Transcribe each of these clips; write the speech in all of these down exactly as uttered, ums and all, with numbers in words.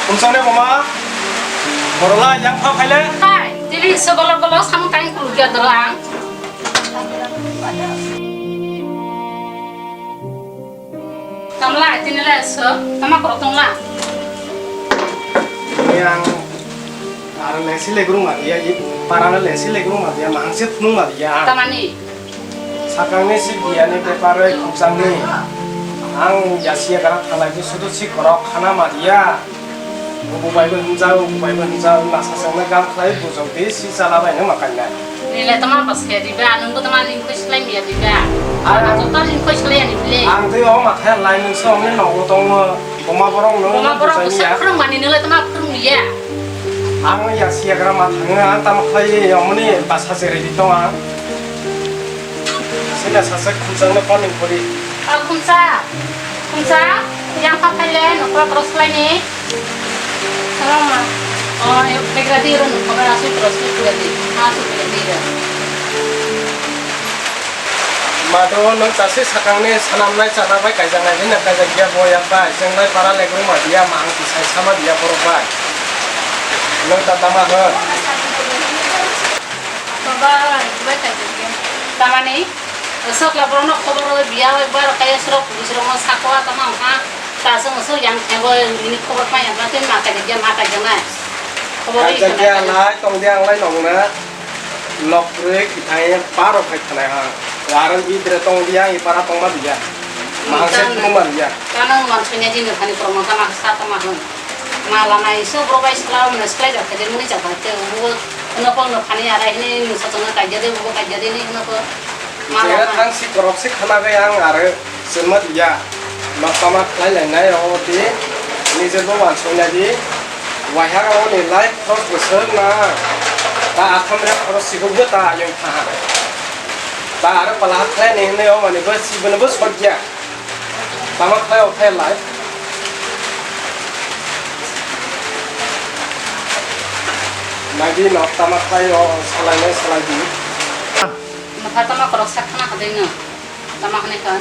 Kumsane mama, borla yang pha phaile? Hai, tini se golok golok samung tang kuluk ya dolang. Tamla, tini le so, tama korok tongla. Yang, ar le sile gurung ma dia, para le sile gurung ma dia, mahang se phunung ma dia. Tamani? Sakangni si biyani bepar oi khumsangni. Ang yasiya gra thalai bo sudu si korok khana ma riya. Bubai bo hwnjao, bubai bo hwnjao, nasa sengna gam khlai bujok di si chala bai no ma kainai. Nile tama bas khe diba, nungbo tama ning khoi slai miya diba. Ang joto ning khoi slai ani bile. Ang tei o ma khe lai nung so ni nogo tongo. Boma borok no boma borok bwsa khwrwng mani nile tama khwrwng ya. Ang ya siya gra ma thango, ang tamo khlai ye, omoni basa se ready tong ang. Sina sasa khumsa no koning kori. Ah, khumsa, khumsa, yang kha khaile nokra cross line ni. Salam ma. Oh, ek begra di ro nokra asu cross ni pura di. Asu pura di ro. Mado, nwng chasi sakangni swnamnai chana bai kaijaknai, bini kaijakya bo yak bai, chwnglai para legruma diya, ma ang tisai sama diya borok bai. Nwng ta tama hwn? Tamani, sok la borokno khobor rw biya, bai borok kaya surok, police rokno sako, tama wngkha, ta chwng sok yang thebo, nini khobor pai yang, tei ma kaijakya, ma kaijaknai. Khobor rw kaijakya lai, tong di ang lai nongna. Nok kwrwi kwthai parok hai thanai ha. Warang bidre tong dia, i para tong ma dia. Mahang se tong ma dia. Kanang man sunya di nang hani prong tama sa tama hwn. Ma lama isu bro bai sala mane sklai da kede muni jaga te ubu no pong no khani ara hini nusa tong kai jade ubu kai jade ni no ko. Ma lama thang si korok si khana ga yang are. Swnma diya, nok tama khlai lainai rok oti, nije bo wansuk nai di, waihak rok ni lai khorok bwswk na, ta atham rok khorok sikuk bo ta ayung tha, ta aro pala khlai ni hinwi o mani bo si bono bo sot ya, tama khlai o khlai lai, nai di nok tama khlai o salai nai salai di. Nokha tama khorok sak khna kha dei no. Tama hwnwi kha.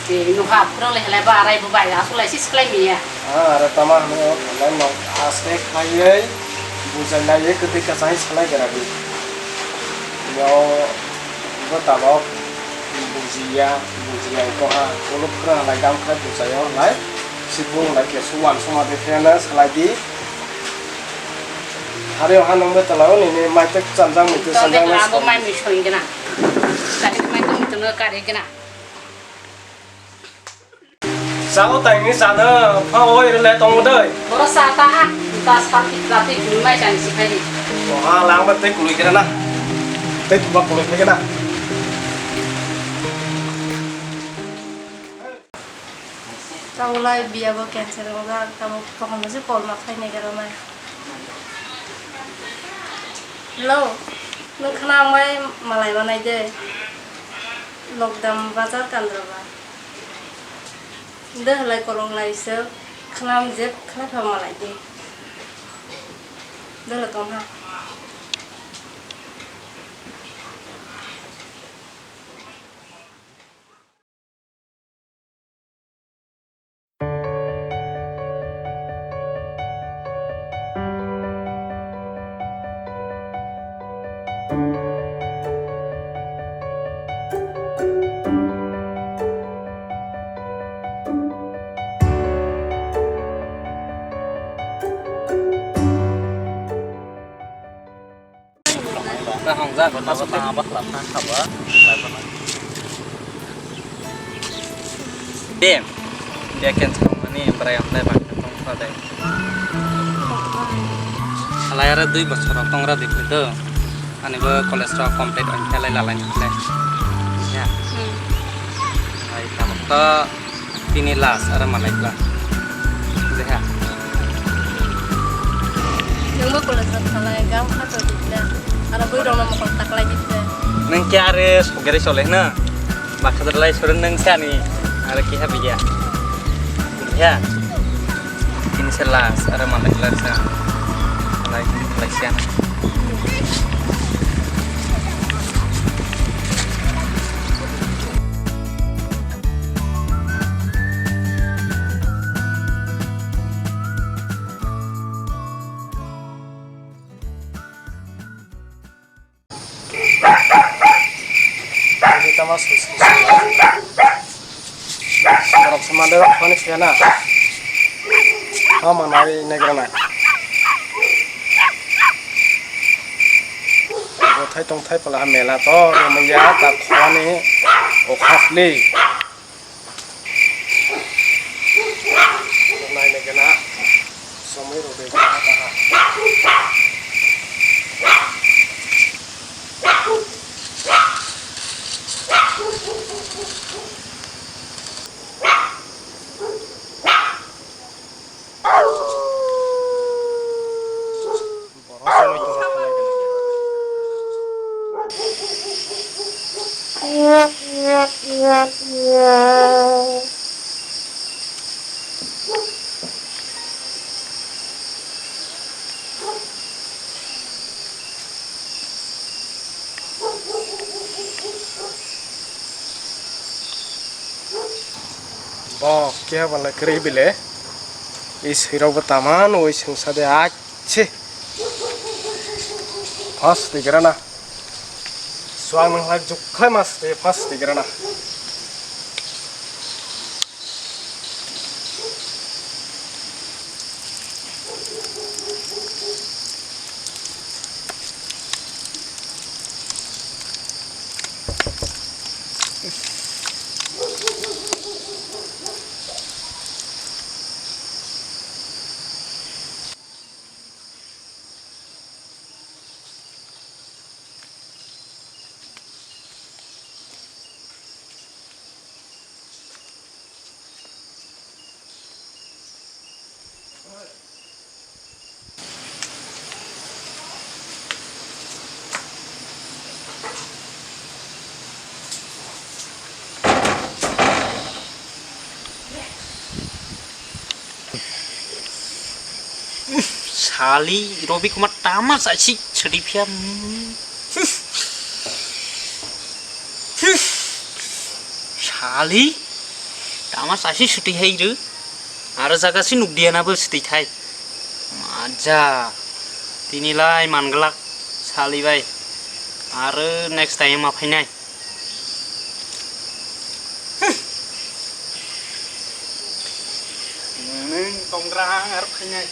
Tei nokha aphuru le helai ba arai bo bai aswk lai si swlai miya. Ah, are tama hwnwi o khanai nok aste khaiwi bujai laiwi kwtwi kwchai swlai gra di. Yo bo tabok bujiya, bujiya ko ha, uluk khra lai dam khra bujai o lai. Sibung lai ke suwan suma de khena swlai di. Hari o ha nang betala o nini mai tek chanjang mi tu chanjang na. Abo mai mi soi gana. Tadi mai tu tu no kari gana. Sao tai ni sana pha oi le tong dei. Boro sa ta ha. Ta sa ti la ti ni mai chan si khai ni. O ha lang ba tek lui gana na. Tek ba lui gana na. Tabuk lai biya bo cancel wngjak, tabuk kokon se call ma khainai gana mai. Hello, nwng khna ang bai malai manai de, lockdown bazar kandra ba. De halai kolong lai se khna je khlai pha malai de. De le tong ha. Jago na ba ba khla pha kha ba. Dem. Dia ken chong mani brai am dai bang tong kha dai. Alai ara dui bosor rok tong ra di phi do. Ani bo college rok complete on kha lai la lai ni khle. Ya. Hmm. Ai tamo to. Tini last, aro malai kla. Deha. Nungbo college rok thalai, gam kha to dikla. Aro bui rok no mokol taklai dikla. Nung kya are sogere sole na? Bakha lai sore nung sani. Aro ki habi ya? Ya. Tini se last, aro malai kla sa. Malai kla sa. Ini tama sus sus. Borok se mande rok phone se na. Tama nari negra na. Bothai tongthai pala mela to romya ta khani okhasli. Naina gana somoi rok bai gana taha. Bo khe bale kwrwi bile. I swirok bo tama nugwi swngsa de, achi. First degree na. Swang nang lak juk khai mas de first degree na. Sali Robi Kumar tama sa si chadi phiya. Sali tama sa si suti hai ru. Aro jaga si nuk dia na bo suti thai. Maja. Tini lai manglak sali bai. Aro next time ma phainai. Neng tonggrang aro phainai.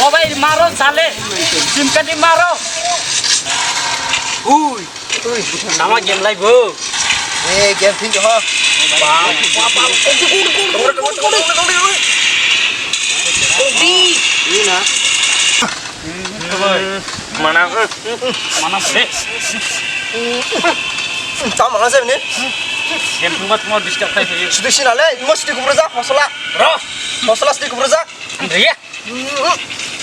O bhai, maro sale. Chimkati maro. Ui. Ui, nama game lai bo. Eh, game thing ho. Mana? Mana sih? Tama mana sih ini? Game tunggu tunggu disturb kayak gini. Sudah sih nale, ini mau sedih kubur aja, masalah. Bro, masalah sedih kubur aja. Iya.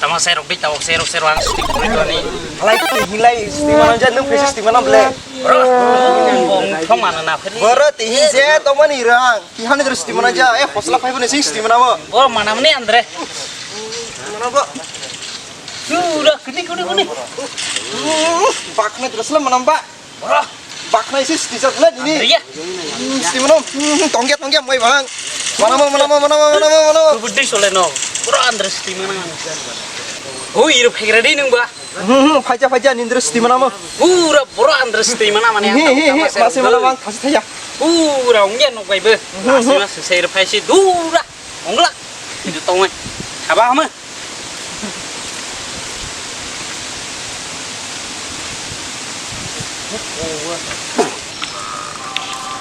Tama serok di tawok serok serok ang stik kuri toni. Halai twi hinlai stik manam je nung phe stik manam ble. Bro, bong thong mana na phiri. Boro twi hin je tongmani rang. Twi hani dro stik manam ja. Eh, hosla phai bone sing stik manam bo. Boro manam ni andre. Manam bo. Dura kuni kuni kuni. Bakne dro sla manam ba. Bro. Baknai se sijak na nini. Andrea. Hmm, stimano. Hmm, tongya tongya mai bang. Mana mo mana mo mana mo mana mo mana mo. Kubuddi sole no. Bro Andres stimano. Hui iru phegre di nung ba. Hmm, hmm, phaja phaja nindres stimano mo. Pura bro Andres stimano mane. He he he. Masi mana bang thasi thaya. Pura ongya nok bai be. Masi masi se iru phai si dura. Ongla. Itu tongwe. Haba hama.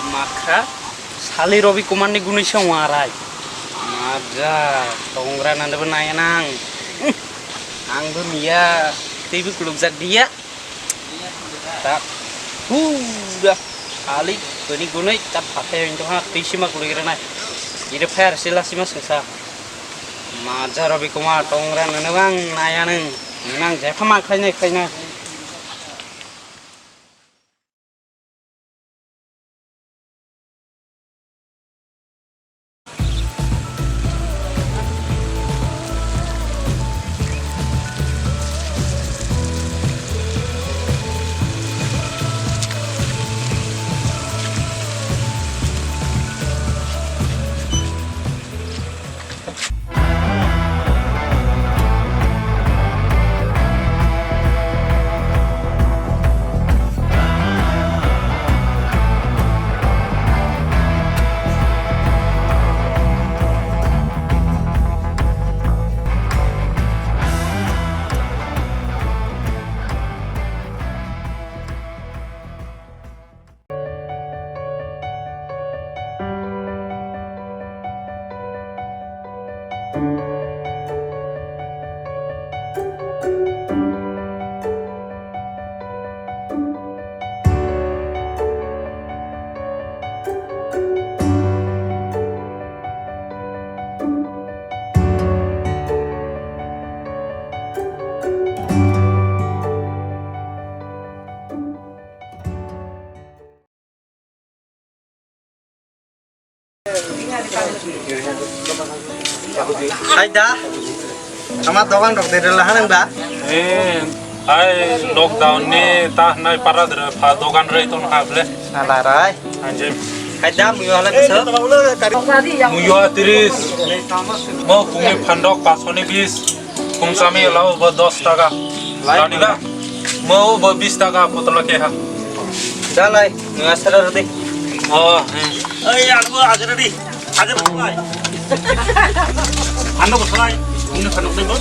Makha sali Robi Kumar ni gunui se warai. Maja tongra nande bo naya nang. Ang bo miya tei bo kuluk jak dia. Tak. Huda. Kali bini gunui tak pakai yang tuh tei sima kuluk kira nai. Ire fair sila sima sengsa. Maja Robi Kumar tongra nene bang naya neng. Nang jepha ma khainai khainai. Hai da, ama dogan rok de rela hanang da? Eh, hai lockdown ni ta nai para dra pha dogan rei ton ha ble. Ala rai. Anjay. Hai da, muyo hala keso? Muyo tiris. Mo kumi phandok pasoni bis. Khumsami lao bo dos taka. Lai. Lani ba? Mo bo bis taka potolo keha. Da lai, nung asara rodi. Oh, hmm. Ei, aku aja rodi. Aja rodi. Ando ko salai. Ando ko salai.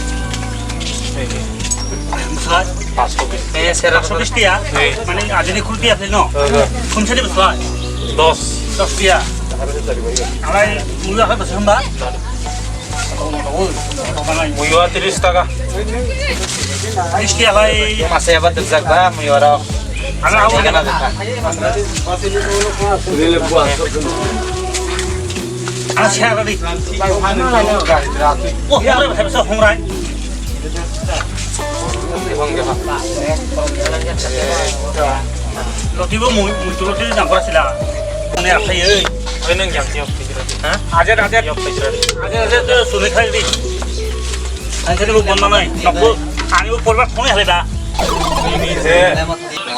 Salai. Paso bis. Eh, sera paso bis dia. Eh. Mane aja ni khul dia no. Eh, eh. Khumsani salai. Dos. Dos dia. Alai, mula ka basamba. Muyo tiris taka. Tiris tiya lai. Masih apa terjak ba muyo rok. Ana awo. Ana siya tadi. Oh, hongrai, bisa hongrai. Loti bo mu, mu loti jang kora sila. Mane akhai ei. Oi nang jang tiok tiok. Ha? Aja aja. Tiok tiok. Aja aja to suni khai di. Ang tadi bo bonna nai. Nokbo ani bo porba khoni hale da. Nini je.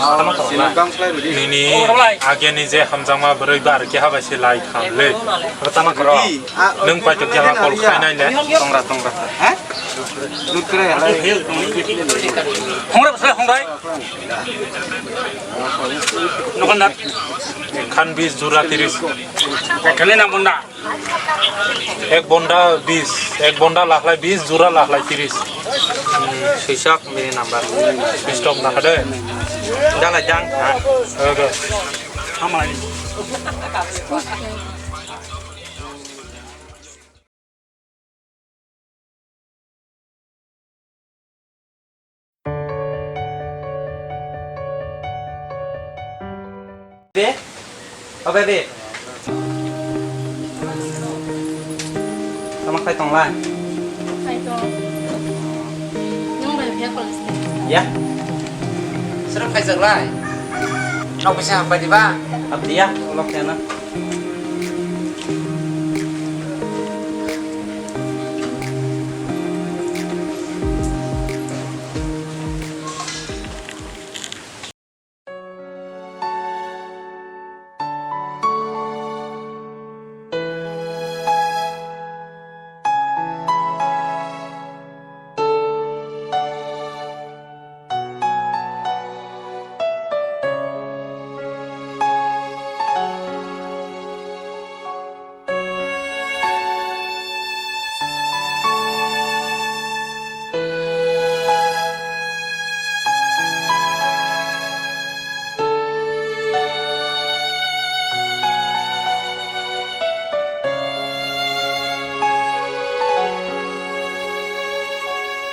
Nini age ni je hamjangma bwrwi bar ke habai se lai kham le. Tama kro. Nung pai to kya kol khai nai le. Tongra tongra. Ha? Hongrai bwsai hongrai. Nokon da. Khan bis jura tiris. Ekale na bonda. Ek bonda bis, ek bonda lakhlai bis, jura lakhlai tiris. Swisak mini number. Swisak na hade. Dala jang ha. Oke. Hamai. Be? O be, be? Tama khai tong lai? Khai tong. Ya. Sero phaijak lai. Nok bisa hampai di ba? Abdi ya, olok ya na.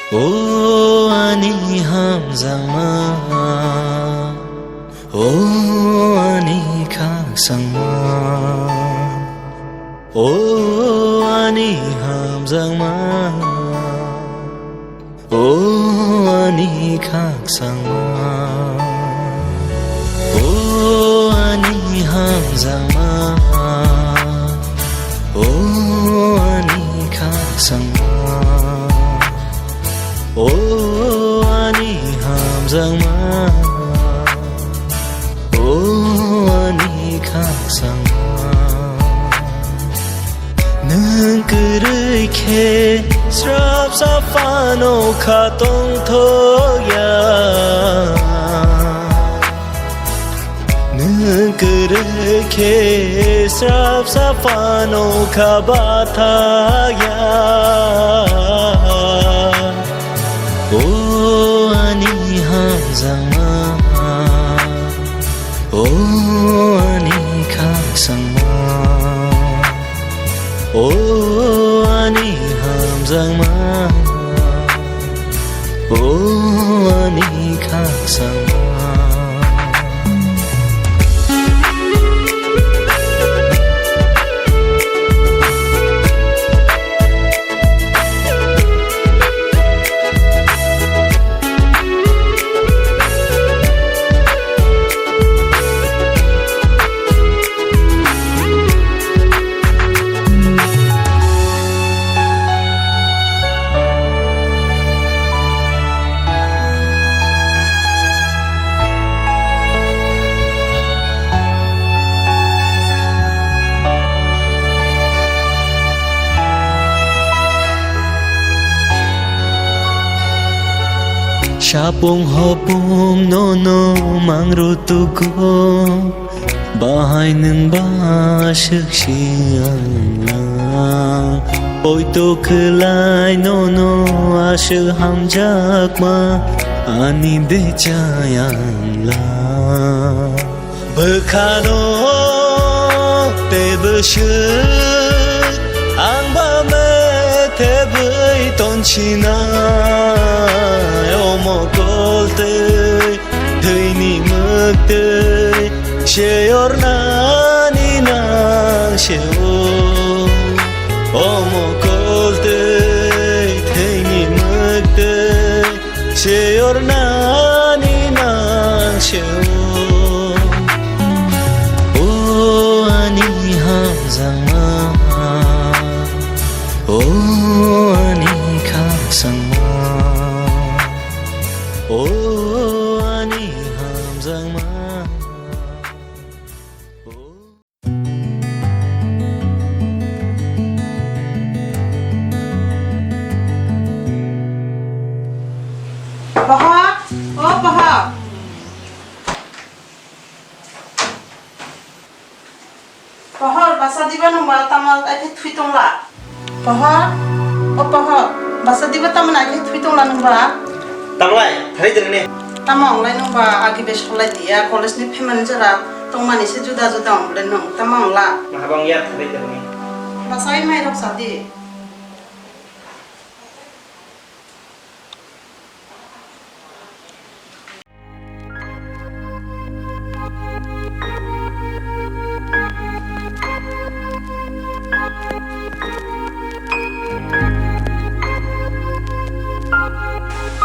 O ani hamjakma, o ani khakchangma, o ani hamjakma, o ani khakchangma, o ani hamjakma, o ani khakchangma. O ani hamjakma, o ani khakchangma, nwng kwrwi khe srapsa phano kha tongthok ya. Nwng kwrwi khe srapsa phano kha bathak ya. O ani hamjakma, o ani khakchangma, o ani hamjakma, o ani khakchangma. Sapung hopung nono mangru tugo. Bahai nwng ba aswk si ang lang, poito kwlai nono aswk hamjakma ani bechai ang lang. Bwkhano tei bwswk ang ba methebwi tonsinai, omo kol tei thwini mwktwi se ornani nang se-o. Omo kol tei thwini mwktwi se ornani nang se-o. O ani hamjakma, o ani khakchangma. O ani hamjakma. Pohor, o Pohor. Pohor, basa diba nwng ba tamo ai khe thwi tongla? Pohor, o Pohor, basa diba tamo ai khe thwi tongla nwng ba? Tamo lai, thari jani ne. Tamo wnglai nwng ba, agi be solai diya, college ni phaimani jora tongmani se juda juda wnglai nwng, tamo wngla? Mahabang ya thari jani. Basa ai mai rok sa di.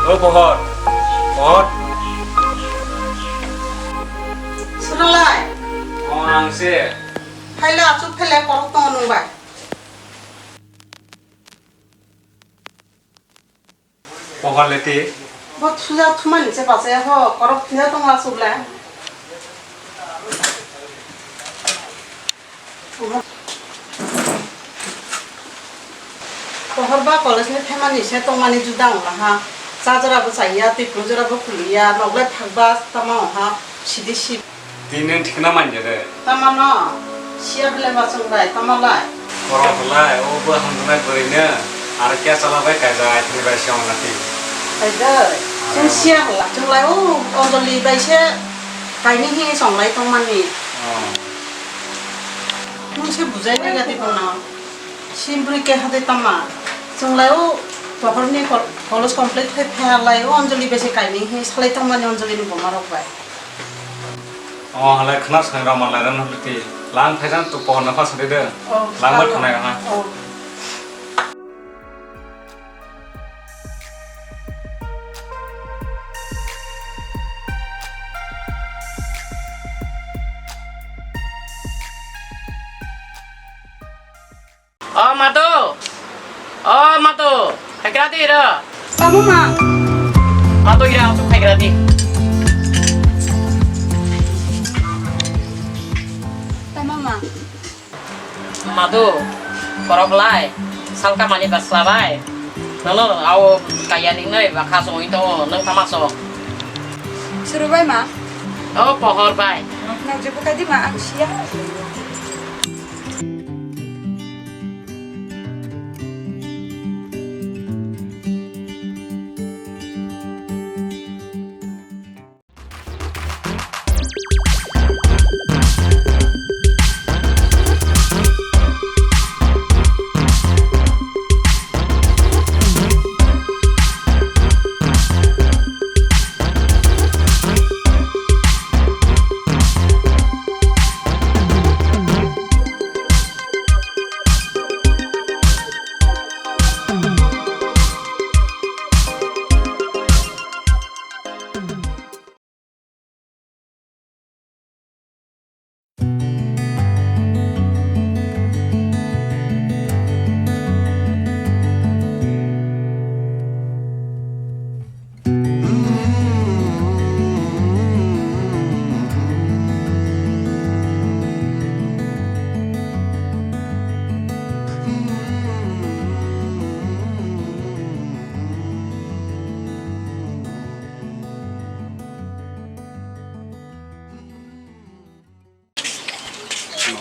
O Pohor, o Ang se. Phaila achuk phaila korok tongo nwng bai. Pohor leti. Bo thuja thumani se bachaya ho, korok thuja tongla chukle. Pohor ba college ni phaimani se tongmani juda wngla ha. Cha jora bo chaya, twi phuru jora bo kuliya, noglai phakba tama wng ha, sidi si. Tini thikna manya de. Tama no, siya bele ba chwng bai, tama lai. Borok lai, o bo hamjaknai bwrwi no, aro kya chala bai kaijak, aithani bai se wngna twi. Kaijak, chwng siya hwla, chwng lai o Anjali bai se kaini hi chwng lai tongmani. Oh. Nwng se bujai nai gati bono. Simpri keha de tama. Chwng lai o pohor ni kol-, college complete khai phaia lai o Anjali bai se kaini hi salai tongmani Anjali ni buma rok bai. O halai khna swng rok manlai rano hwlwi twi. Lang phaijak tu pohor no pha sadi de. Oh, lang bai salo. Thangnai ha. Oh. O Madu! O Madu! Phaikra di ro! Tamo ma? Madu ira, asuk phaikra di. Tamo ma? Madu, korok lai, salka mani basla bai. Nono, au kaya ni noi, bakha songwi tongo, nung tama song. Suru bai ma? O, pohor bai. Nang jebu kadi ma, ang siya.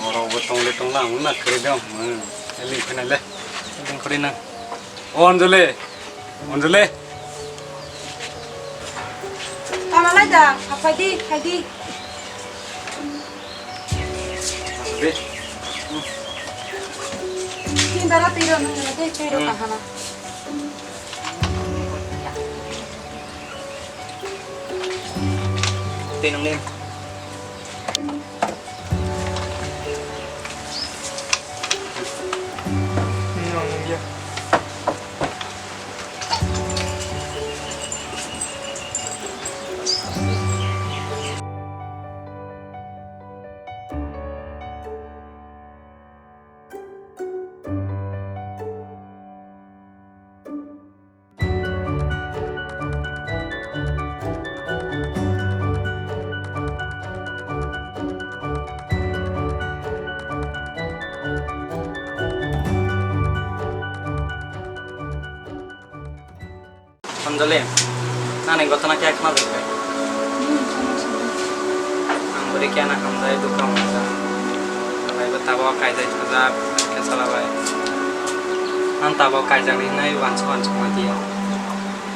Norok bo tongli tongla ang na khri dong. Hmm. Ling khri na le. Ling khri na. O Anjali. Anjali. Tama lai da, apai di, hai di. Anjali. Tin dara tiro nang de, tiro kahana. Twi nang lim. Anjali, nani gotona khe khna jak khe? Ang bwrwi khe ano hamjai dukha mwnajak. Alaibo tabuk kaijai thajak, khe salabai. Ang tabuk kaijakni hwnwi uansuk uansuk ma tiya.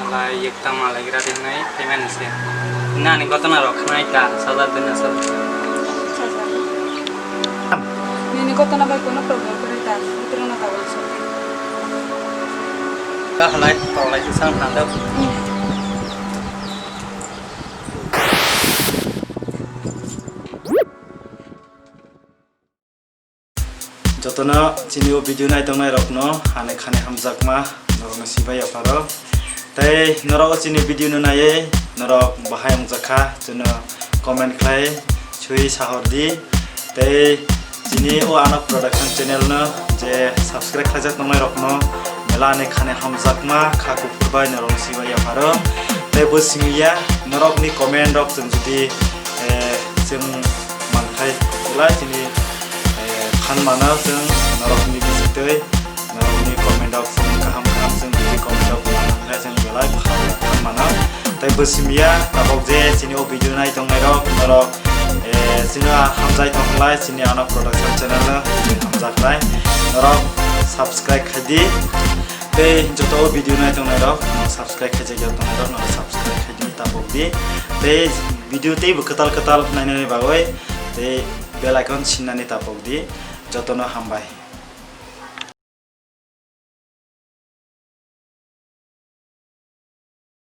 Alai yekta malaigra di hwnwi phaimani se. Nani gotona rok khna kha, sajak de na sajak. Nini gotona bai kono problem kwrwi ta, butrino ta uansuk. Ta halai, tolai kisa thang da. Jotono chini o video naitongnai rokno hanai khani hamjakma norokno sibai yapharo. Tei norok o chini video no naiwi norok bahai wngjakha chwngno comment khlai sui sahor di. Tei chini o Anok Production channel no je subscribe khlaijak tongnai rok no mela ni khani hamjakma kha kuphur bai norok sibai yapharo. Tei bo simi ya norok ni comment rok chwng jodi, eh, chwng manthai belai chini, eh, phan mano chwng norok ni bisingtwi. Norokni comment rok chwng kaham kaham chwng twi comment rok manna hwnkhai chwng belai phan mano. Tei bo simi ya tabok je chini o video nai tongnai rok norok, eh, chwngno hamjai tong khlai chini Anok Production channel no hamjak khlai norok subscribe khai di. Tei joto o video nai tongnai rok norok subscribe khai jagya tongnai rok norok subscribe khai di tabok di. Tei video tei bo kwtal kwtal nainani bagwi tei bell icon sinnani tabok di. Jotono hambai.